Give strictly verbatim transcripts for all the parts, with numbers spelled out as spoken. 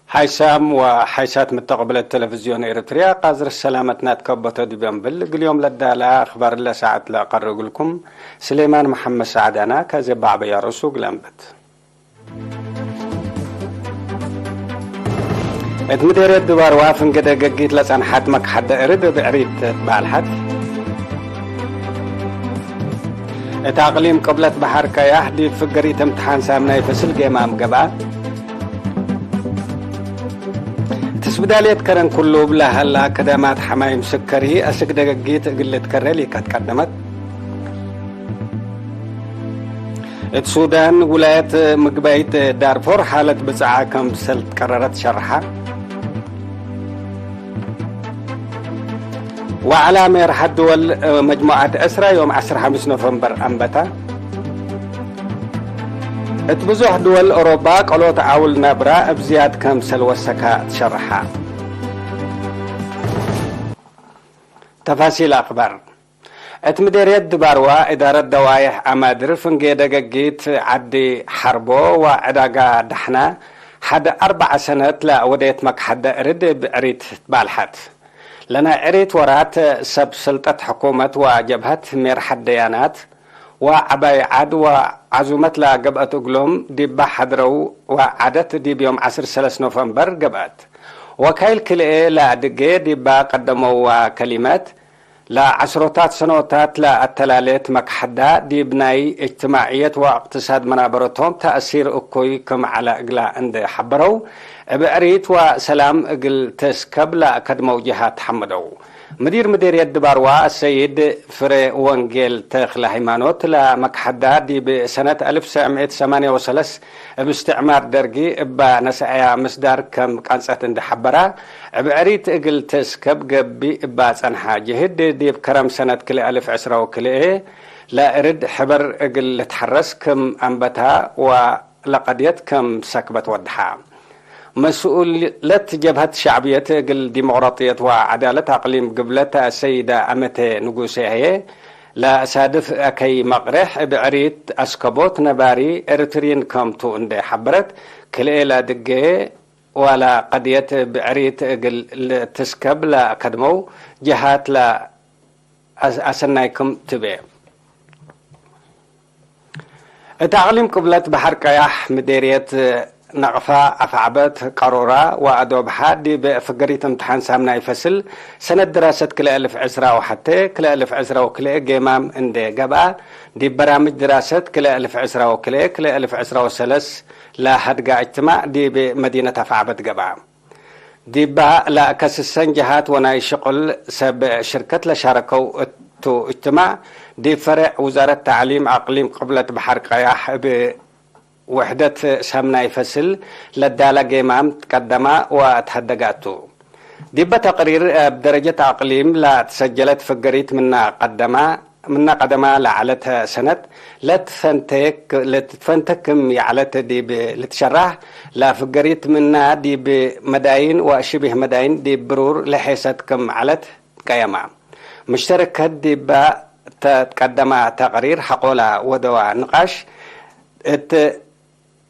ሓይሳም ወሓይሳት ምተቅብለት ቴሌቪዝዮን ኤረትርያ፣ ቃዝር ሰላመትና ትከበቶ ዲብ እንብል፣ እግል ዮም ለዳላ አክባር ለሰዓት ለአቀርብ እግልኩም፣ ስሌማን መሐመድ ሰዕድ አና፣ ከዜ በዐበያ ርእሱ እግል አንብት። እት ምዴርየት ድባርዋ ፍንጌ ደገጊት ለጸንሐት መክሐደ እርድ እብ ዕሪት ትባልሐት። እት አቅሊም ቅብለት በሐር ቀያሕ ዲብ ፍገሪት እምትሓን ሳምናይ ፍስል ጌማም ገብአ። እት ስብዳልየት ከረን ክሉብ ለሀላ ከደማት ሐማይም ስከሪ አስክ ደገጊት እግል ልትከሬ ሊቀት ቀደመት። እት ሱዳን ውላየት ምግባይት ዳርፎር ሓለት ብጽዓ ከምሰል ትቀረረት ሸርሐ። ወዐላ ሜርሐት ድወል መጅሙዐት ዕስራ ዮም ዐስር ሐምስ ኖቨምበር አንበታ። እት ብዙሕ ድወል ኦሮባ ቀሎት ዐውል ነብራ እብ ዝያድ ከምሰል ወሰካ ትሸርሐ። ተፋሲል አክባር። እት ምዴርየት ድባርዋ፣ እዳረት ደዋይሕ አማድር ፍንጌ ደገጊት ዐዲ ሐርቦ ወዐዳጋ ደሕና፣ ሐድ አርበዐ ሰነት ለወዴት መክሐደ እርድ እብ ዕሪት ትባልሐት። ለናይ ዕሪት ወራት ሰብ ስልጠት ሕኩመት ወጀብሀት ሜርሐት ደያናት ወዐባይ ዐድ ወዐዙመት ለገብአት እግሎም ዲባ ሐድረው ወዓደት ዲብ ዮም ዐስር ሰለስ ኖቨምበር ገብአት። ወካይል ክልኤ ለአድጌ ዲባ ቀደመው ወከሊመት፣ ለዐስሮታት ሰኖታት ለአተላሌት መክሐዳ ዲብ ናይ እጅትማዕየት ወእቅትሳድ መናበረቶም ተእሲር እኩይ ክም ዐለ እግላ እንዴ ሐበረው፣ እብ ዕሪት ወሰላም እግል ትስከብ ለአከድመው ጀሃት ሐመደው። ምዲር ምዴርየት ድባርዋ አሰይድ ፍሬ ወንጌል ተክለ ሃይማኖት፣ ለመክሐዳ ዲብ ሰነት አልፍ ሰዕ ምእት ሰማንያ ወሰለስ እብ እስትዕማር ደርጊ እባ ነስአያ ምስዳር ከም ቀንጸት እንዴ ሐበራ፣ እብ ዕሪት እግል ትስከብ ገብእ እባ ጸንሐ ጅህድ፣ ዲብ ከረም ሰነት ክልኤ አልፍ ዕስራ ወክልኤ ለእርድ ሕበር እግል ልትሐረስ ክም አንበታ ወለቀድየት ክም ሰክበት ወድሐ። መስኡለት ጀብሀት ሸዕብየት እግል ዲሞቅራጥየት ወዐዳለት አቅሊም ግብለት አሰይደ አመቴ ንጉሴ ህዬ፣ ለሳድፍ አከይ መቅሬሕ እብ ዕሪት አስከቦት ነባሪ ኤሪትርዪን ከምቱ እንዴ ሐበረት፣ ክልኤ ለድጌ ወለቀድየት እብ ዕሪት እግል ልትስከብ ለአከድመው ጀሃት ለአስ-፣ አሰናይክም ትቤ። እት አቅሊም ቅብለት በሐር ቀያሕ ምዴርየት ነቅፋ፣ አፍዐበት፣ ቀሮራ ወአዶብሐ ዲብ ፍገሪት እምትሓን ሳምናይ ፈስል ሰነት ድራሰት ክልኤ አልፍ ዕስራ ወሐቴ ክልኤ አልፍ ዕስራ ወክልኤ ጌማም እንዴ ገብአ፣ ዲብ በራምጅ ድራሰት ክልኤ አልፍ ዕስራ ወክልኤ ክልኤ አልፍ ዕስራ ወሰለስ ለሀድጋ እጅትማዕ ዲብ መዲነት አፍዐበት ገብአ። ዲባ ለአከስሰን ጀሃት ወናይ ሽቁል ሰብ ሽርከት ለሻረከው እቱ እጅትማዕ፣ ዲብ ፈሬዕ ውዛረት ተዕሊም አቅሊም ቅብለት በሐር ቀያሕ እብ ውሕደት ሳምናይ ፈስል ለዳላ ጌማም ትቀደማ ወአትሀደጋ ቱ። ዲበ ተቅሪር፣ እብ ደረጀት አቅሊም ለትሰጀለት ፍገሪት ምና ቀደማ፣ ምና ቀደማ ለዐለት ሰነት ለትፈንቴክ፣ ለትትፈንተክ ክም ይዐለት ዲብ ልትሸራሕ፣ ለፍገሪት ምና ዲብ መዳይን ወሽብህ መዳይን ዲብ ብሩር ለሔሰት ክም ዐለት ትቀየማ። ምሽተረከት ዲባ ተትቀደማ ተቅሪር ሐቆላ ወደዋ ንቃሽ እት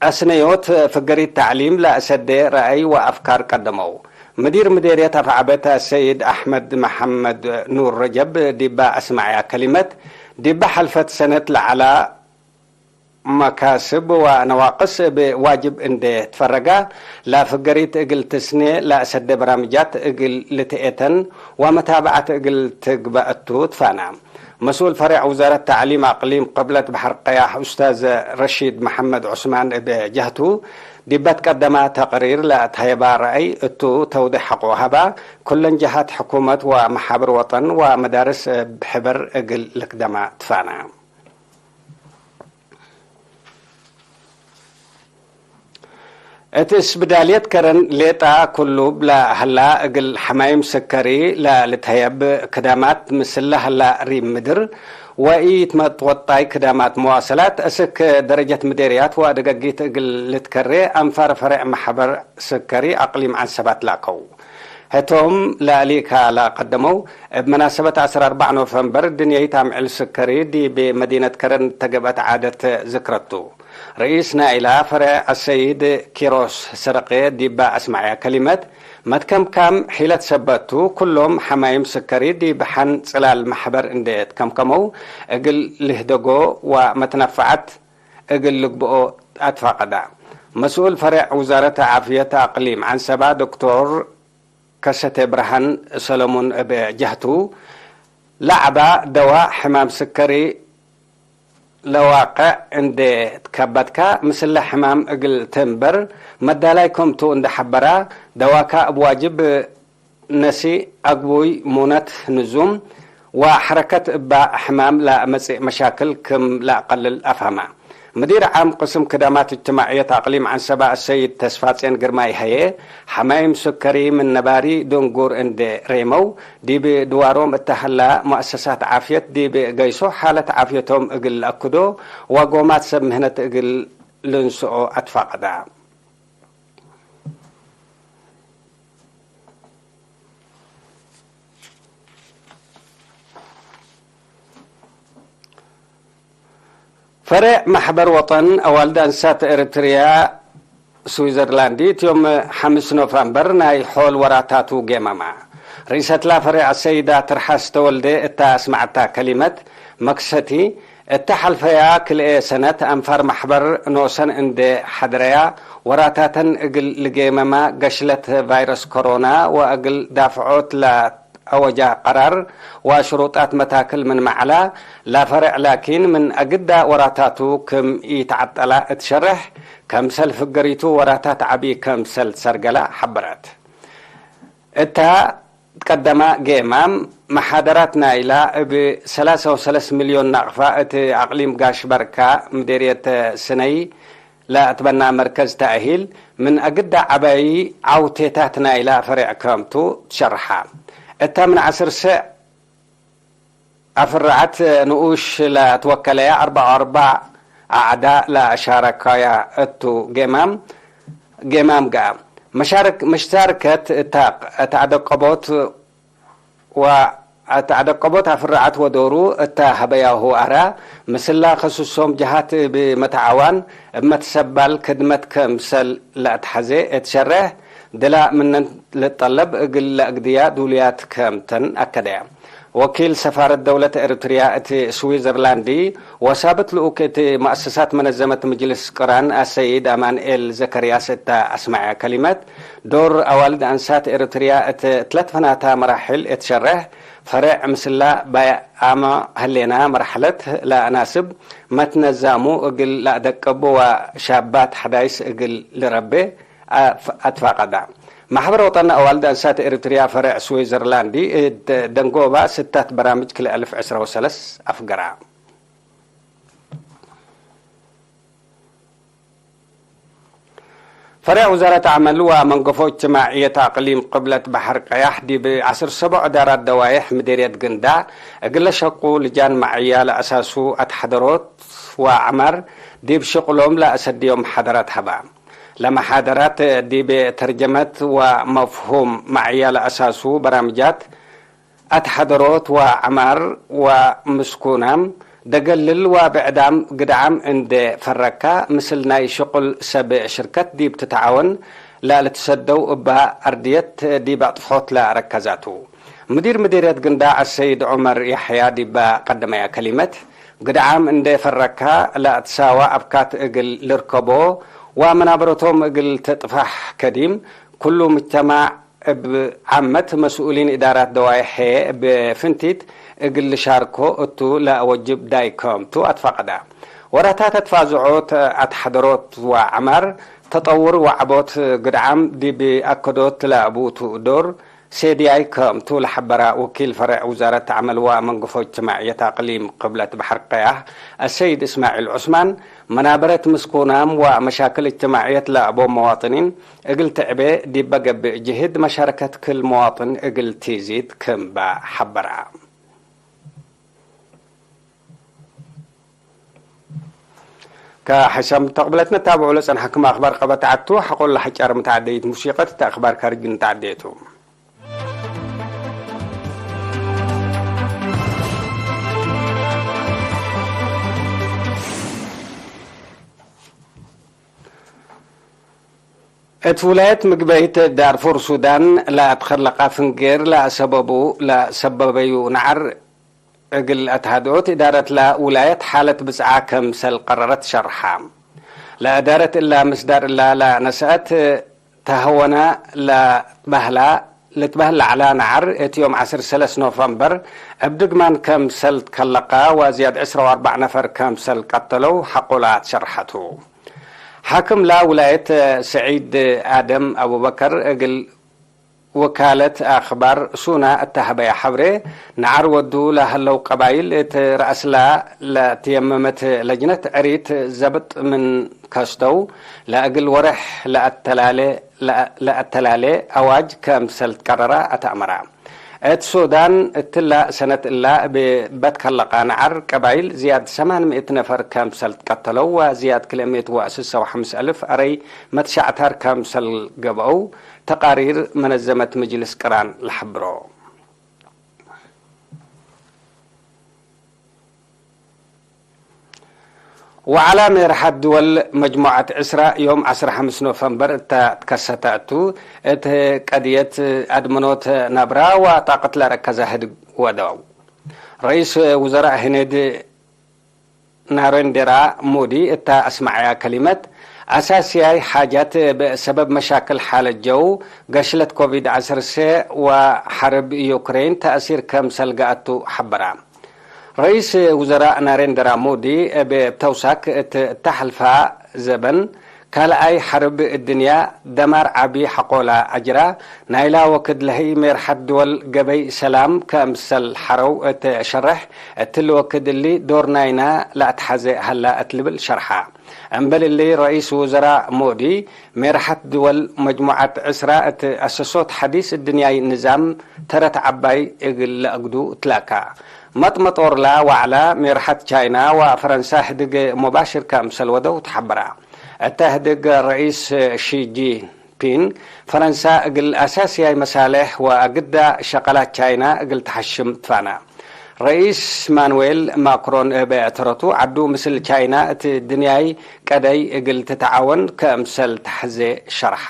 አስነዮት ፍገሪት ተዕሊም ለአሰዴ ረአይ ወአፍካር ቀደመው። ምዲር ምዴርየት አፍዐበት አሰይድ አሕመድ መሐመድ ኑር ረጀብ ዲባ አስመዐያ ከሊመት፣ ዲባ ሐልፈት ሰነት ለዐላ መካስብ ወነዋቅስ እብ ዋጅብ እንዴ ትፈረጋ፣ ለፍገሪት እግል ትስኔ ለአሰዴ በራምጃት እግል ልትኤተን ወመታብዐት እግል ትግበእ እቱ ትፋና። መስኡል ፈሬዕ ውዛረት ተዕሊም አቅሊም ቅብለት በሐር ቀያሕ ኡስታዝ ረሺድ መሐመድ ዑስማን እብ ጀህቱ፣ ዲበ ትቀደማ ተቅሪር ለአትሀየባ ረአይ እቱ ተውዴሕ ሐቆ ሀባ፣ ኩለን ጀሃት ሕኩመት ወመሓብር ወጠን ወመዳርስ እብ ሕበር እግል ልክደማ ትፋና። እት እስብዳልየት ከረን ሌጣ ክሉብ ለሀላ፣ እግል ሐማይም ስከሪ ለልትሀየብ ክዳማት ምስል ለሀላ ሪም ምድር ወኢትመትወጣይ ክዳማት መዋሰላት፣ እስክ ደረጀት ምዴርያት ወአደገጊት እግል ልትከሬ አንፋር ፈሬዕ መሐበር ስከሪ አቅሊም ዐንሰባት ላከው። ህቶም ለአሊካ ለቀደመው፣ እብ መናሰበት ዐስር አርበዕ ኖቨምበር ድንየይት አምዕል ስከሪ ዲብ መዲነት ከረን ተገብአት ዓደት ዝክረቱ። ርኢስ ናይላ ፈሬዕ አሰይድ ኪሮስ ሰረቄ ዲባ አስመዐያ ከሊመት፣ መትከምካም ሒለት ሰበት ቱ፣ ኩሎም ሐማይም ስከሪ ዲብ ሐን ጽላል መሕበር እንዴ ትከምከመው፣ እግል ልህደጎ ወመትነፈዐት እግል ልግብኦ አትፋቀዳ። መስኡል ፈሬዕ ውዛረት ዓፍየት አቅሊም ዐንሰባ ዶክቶር ከሰቴ ብርሃን ሰለሙን እብ ጀህቱ፣ ለዐባ ደዋ ሕማም ስከሪ ለዋቅዕ እንዴ ትከበትካ፣ ምስለ ሕማም እግል ትንበር መዳላይ ክምቱ እንዴ ሐበራ፣ ደዋካ እብ ዋጅብ ነሲ፣ አግቡይ፣ ሙነት፣ ንዙም ወሐረከት እባ ሕማም ለአመጽእ መሻክል ክም ለአቀልል አፍሀመ። ምዲር ዓም ቅስም ክዳማት እጅትማዕየት አቅሊም ዐንሰባ አሰይድ ተስፋጼን ግርማይ ሀዬ፣ ሐማይም ሱከሪ ምን ነባሪ ድንጉር እንዴ ሬመው፣ ዲብ ድዋሮም እተ ሀላ ሙአሰሳት ዓፍየት ዲብ ገይሶ ሓለት ዓፍየቶም እግል ለአክዶ ወአጎማት ሰብ ምህነት እግል ልንስኦ አትፋቀዳ። ፈሬዕ መሕበር ወጠን አዋልድ አንሳት ኤረትርያ ስዊዘርላንድ፣ እት ዮም ሐምስ ኖፋምበር ናይ ሖል ወራታቱ ጌመማ። ርኢሰትላ ፈሬዕ አሰይዳ ትርሐስ ተወልደ እታ አስመዐታ ከሊመት መክሰቲ፣ እተ ሐልፈያ ክልኤ ሰነት አንፋር መሕበር ኖሰን እንዴ ሐድረያ፣ ወራታተን እግል ልጌመማ ገሽለት ቫይረስ ኮሮና ወእግል ዳፍዖት ለአወጃ ቀራር ወሽሩጣት መታክል ምን መዐላ፣ ላፈሬዕ ላኪን ምን አግዳ ወራታቱ ክም ኢተዐጠላ እት ሸርሕ፣ ከምሰል ፍገሪቱ ወራታት ዐቢ ከምሰል ትሰርገላ ሐበረት። እታ ትቀደማ ጌማም መሓደራት ናይላ እብ ሰላሳ ወሰለስ ሚልዮን ናቅፋ እት አቅሊም ጋሽ በርካ ምዴርየት ስነይ ለአትበና መርከዝ ተእሂል ምን አግዳ ዐባይ ዐውቴታት ናይላ ፈሬዕ ክምቱ ትሸርሓ። እታ ምን ዐስር ሰዕ አፍርዐት ንኡሽ ለትወከለያ አርበዕ ወአርበዕ አዕዳ ለአሻረካያ እቱ ጌማም፣ ጌማም ገአ። መሻርክ-፣ መሻርከት እታ ተአደቀቦት ወአተአደቀቦት አፍርዐት ወዶሩ እታ ሀበያሁ አራ፣ ምስላ ከሱሶም ጀሃት እብ መተዓዋን እብ መትሰባል ክድመት ክምሰል ለአትሐዜ እት ሸሬሕ፣ ድላ ምነን ልትጠለብ እግል ለአግድያ ዱሉያት ክምተን አከደያ። ወኪል ሰፋረት ደውለት ኤሪትርያ እት ስዊዘርላንድ ወሳብት ልኡክ እት መአሰሳት መነዘመት ምጅልስ ቅራን አሰይድ አማንኤል ዘከርያስ እተ አስመዐ ከሊመት፣ ዶር አዋልድ አንሳት ኤሪትርያ እት ትለት ፈናታ መራሕል እት ሸሬሕ፣ ፈሬዕ ምስላ ባይአመ ህሌና መርሐለት ለአናስብ መትነዛሙ እግል ለአደቅብ ወሻባት ሐዳይስ እግል ልረቤ አትፋቀዳ። ማሕበር ወጠን አዋልድ አንሳት ኤሪትርያ ፈሬዕ ስዊዘርላንድ እት ደንጎባ ስታት በራምጅ ክልኤ አልፍ ዕስራ ወሰለስ አፍገራ። ፈሬዕ ውዛረት ዐመል ወመንገፎ እጅትማዕየት አቅሊም ቅብለት በሐር ቀያሕ ዲብ ዐስር ሰቦዕ ዳራት ደዋዬሕ ምዴርየት ግንዳዕ እግለ ሸቁ ልጃን መዕያ ለአሳሱ አትሐደሮት ወአዕማር ዲብ ሽቅሎም ለአሰድዮ መሓደራት ሀባ። ለመሓደራት ዲብ ተርጀመት ወመፍሁም መዕያ ለአሳሱ በራምጃት አትሐደሮት ወዐማር ወምስኩናም ደገልል ወብዕዳም ግድዓም እንዴ ፈረካ፣ ምስል ናይ ሽቁል ሰብ ሽርከት ዲብ ትትዓወን ለልትሰደው እባ አርድየት ዲብ አጥፍሖት ለአረከዛቱ። ምዲር ምዲርየት ግንዳዕ አሰይድ ዑመር የሕያ ዲበ ቀደመያ ከሊመት፣ ግድዓም እንዴ ፈረካ ለአትሳዋ አብካት እግል ልርከቦ ወመናበረቶም እግል ትጥፋሕ ከዲም፣ ኩሉ ምጅተማዕ እብ ዓመት መስኡሊን እዳራት ደዋይሕ ህዬ እብ ፍንቲት እግል ልሻርኮ እቱ ለአወጅብ ዳይ ክምቱ አትፋቀዳ። ወራታት አትፋዝዖት አትሐደሮት ወዐማር ተጠውር ወዐቦት ግድዓም ዲብ አከዶት ለአቡቱ ዶር ሴድያይ ክምቱ ለሐበራ ወኪል ፈሬዕ ውዛረት ዐመል ወመንገፎ እጅትማዕየት አቅሊም ቅብለት በሐር ቀያሕ አሰይድ እስማዒል ዑስማን፣ መናበረት ምስኩናም ወመሻክል እጅትማዕየት ለአቦም መዋጥኒን እግል ትዕቤ ዲበ ገብእ ጅህድ መሻረከት ክል መዋጥን እግል ቲዚድ ክምበ ሐበራ። ከሐይሳም ተቅብለትነ ታብዑ ለጸንሐክም አክባር ቀበት ዐቱ፣ ሐቆለ ሐጫር ምተዓደይት ሙሲቀት እተ አክባር ካርጅ ንተዓደየቱ። እት ውላየት ምግበይት ዳርፉር ሱዳን ለአትከለቃ ፍንጌር ለአሰበቡ ለሰበበዩ ነዐር እግል አትሃድኦት፣ እዳረትለ ውላየት ሓለት ብጽዓ ከምሰል ቀረረት ሸርሐ። ለእዳረት እላ ምስዳር እላ ለነስአት ተሀወነ ለትበህላ፣ ልትበህል ለዐላ ነዐር፣ እት ዮም ዐስር ሰለስ ኖቨምበር እብ ድግማን ከምሰል ትከለቀ ወዝያድ ዕስራ ወአርበዕ ነፈር ከምሰል ቀተለው ሐቆላ አትሸርሐቱ። ሓክምላ ውላየት ሰዒድ አደም አቡበከር እግል ወካለት አክባር ሱና እተ ሀበየ ሐብሬ፣ ነዐር ወዱ ለሀለው ቀባይል እት ረአስላ ለትየመመት ለጅነት ዕሪት ዘብጥ ምን ከስተው፣ ለእግል ወሬሕ ለአተላሌ፣ ለአተላሌ አዋጅ ከምሰል ትቀረረ አተአመራ። እት ሱዳን እትላ ሰነት እላ እብ በትከለቃ ነዐር ቀባይል ዝያድ ሰማን ምእት ነፈር ከምሰል ትቀተለው ወዝያድ ክልኤ ምእት ወስሰ ወሐምስ አልፍ አረይ መትሻዕታር ከምሰል ገብአው ተቃሪር መነዘመት ምጅልስ ቅራን ለሐብሮ። ወዐላ ሜርሐት ድወል መጅሙዐት ዕስራ ዮም ዐስር ሐምስ ኖቨምበር እተ ትከሰተ እቱ፣ እት ቀድየት አድመኖት ናብራ ወጣቀት ለረከዘ ህድግ ወደው። ረኢስ ውዘራእ ህኔድ ናሬንዴራ ሞዲ እተ አስመዐያ ከሊመት፣ አሳስያይ ሓጃት እብ ሰበብ መሻክል ሓለት ጀው፣ ገሽለት ኮቪድ ዐሰርተ ወሐርብ ዩክሬን ተእሲር ከምሰል ገአቱ ሐበራ። ረኢስ ውዘራእ ናሬንደራ ሞዲ እብ ተውሳክ እት እተ ሐልፋ ዘበን ካልኣይ ሐርብ እድንያ ደማር ዐቢ ሐቆላ አጅራ፣ ናይላ ወክድ ለህይ ሜርሐት ድወል ገበይ ሰላም ከምሰል ሐረው እት ሸርሕ፣ እትሊ ወክድ እሊ ዶር ናይና ለአትሐዜ ሀላ እት ልብል ሸርሐ። እምበል እሊ ረኢስ ውዘራእ ሞዲ፣ ሜርሐት ድወል መጅሙዐት ዕስራ እት አሰሶት ሐዲስ እድንያይ ንዛም ተረት ዐባይ እግል ለአግዱ ትላካ። መጥመጦርላ ወዐላ ሜርሐት ቻይና ወፈረንሳ ህድግ ሙባሽር ከምሰል ወደው ተሐበራ። እተ ህድግ ረኢስ ሺ ጂንፒንግ ፈረንሳ እግል አሳስያይ መሳሌሕ ወአግዳ ሸቀላት ቻይና እግል ተሐሽም ትፋና። ረኢስ ማንዌል ማክሮን እብ ተረቱ ዐዱ ምስል ቻይና እት ድንያይ ቀደይ እግል ትትዓወን ከምሰል ተሐዜ ሸርሐ።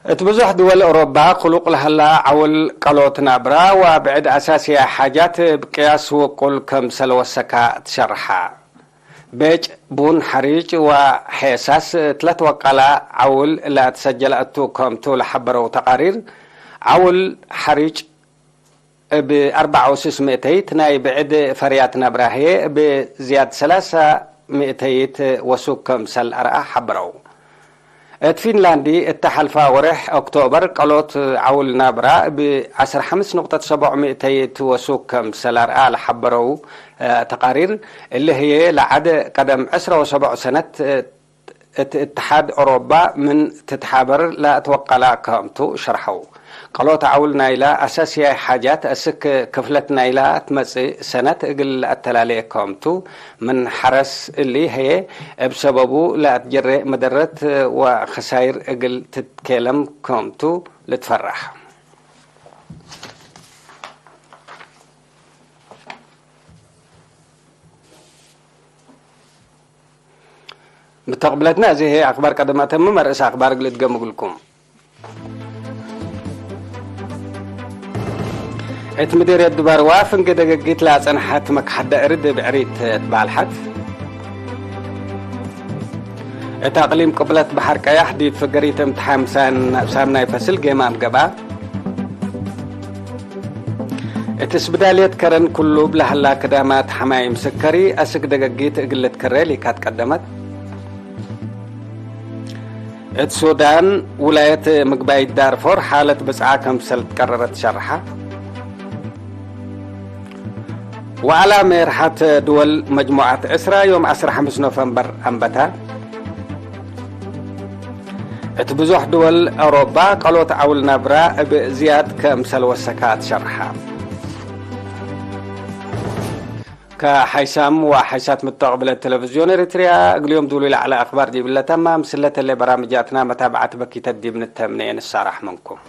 እት ብዙሕ ድወል ኦሮባ ክሉቅ ለሀላ ዐውል ቀሎት ናብራ ወብዕድ አሳስያይ ሓጃት እብ ቅያስ ውቁል ከምሰል ወሰካ ትሸርሐ። ቤጭ፣ ቡን፣ ሐሪጭ ወሔሳስ እት ለትወቀላ ዐውል ለአትሰጀለ እቱ ከምቱ ለሐበረው ተቃሪር፣ ዐውል ሐሪጭ እብ አርበዕ ወስስ ምእተይት ናይ ብዕድ ፈርያት ናብራ ህዬ እብ ዝያድ ሰላሳ ምእተይት ወሱክ ከምሰል አርአ ሐበረው። እት ፊንላንዲ እተ ሐልፋ ወሬሕ ኦክቶበር ቀሎት ዐውል ናብራ እብ ዐስር ሐምስ ንቁጠት ሰቦዕ ምእተይት ወሱክ ከምሰል አርአ ለሐበረው ተቃሪር፣ እሊ ህዬ ለዐድ ቀደም ዕስረ ወሰቦዕ ሰነት እት እትሓድ ኦሮባ ምን ትትሓበር ለአትወቀላ ከምቱ ሸርሐው። ቀሎት ዐውል ናይላ አሳስያይ ሓጃት አስክ ክፍለት ናይላ ትመጽእ ሰነት እግል ለአተላሌ ከምቱ ምን ሐረስ እሊ ህዬ፣ እብ ሰበቡ ለአትጀሬ መደረት ወኸሳይር እግል ትትኬለም ከምቱ ልትፈራሕ። ምተቅብለትነ፣ እዚ ህዬ አክባር ቀደም አተምም፣ አርእስ አክባር እግል እድገም እግልኩም። እት ምዴርየት ድባርዋ ፍንጌ ደገጊት ለአጸንሐት መክሐደ እርድ እብ ዕሪት ትባልሐት። እት አቅሊም ቅብለት በሐር ቀያሕ ዲብ ፍገሪት እምትሓም ሳን-፣ ሳምናይ ፈስል ጌማም ገብአ። እት እስብዳልየት ከረን ክሉብ ለሀላ ክዳማት ሐማይም ስከሪ አስክ ደገጊት እግል ልትከሬ ሊካት ቀደመት። እት ሱዳን ውላየት ምግባይት ዳርፎር ሓለት ብጽዓ ከምሰል ትቀረረት ሸርሐ። ወዐላ ሜርሐት ድወል መጅሙዐት ዕስራ ዮም ዐስራ ሐምስ ኖቨምበር አንበታ። እት ብዙሕ ድወል አውሮባ ቀሎት ዐውል ናብራ እብ ዝያድ ከምሰል ወሰካ ትሸርሐ። ከሓይሳም ወሓይሳት ምተቅብለት ቴሌቪዝዮን ኤሪትርያ፣ እግል ዮም ዱሉይ ለዐለ አክባር ዲብለ ተማም። ስለተሌ በራምጃትና መታብዐት በኪተት ዲብ ንተምኔ፣ ንሳራሕ ምንኩም።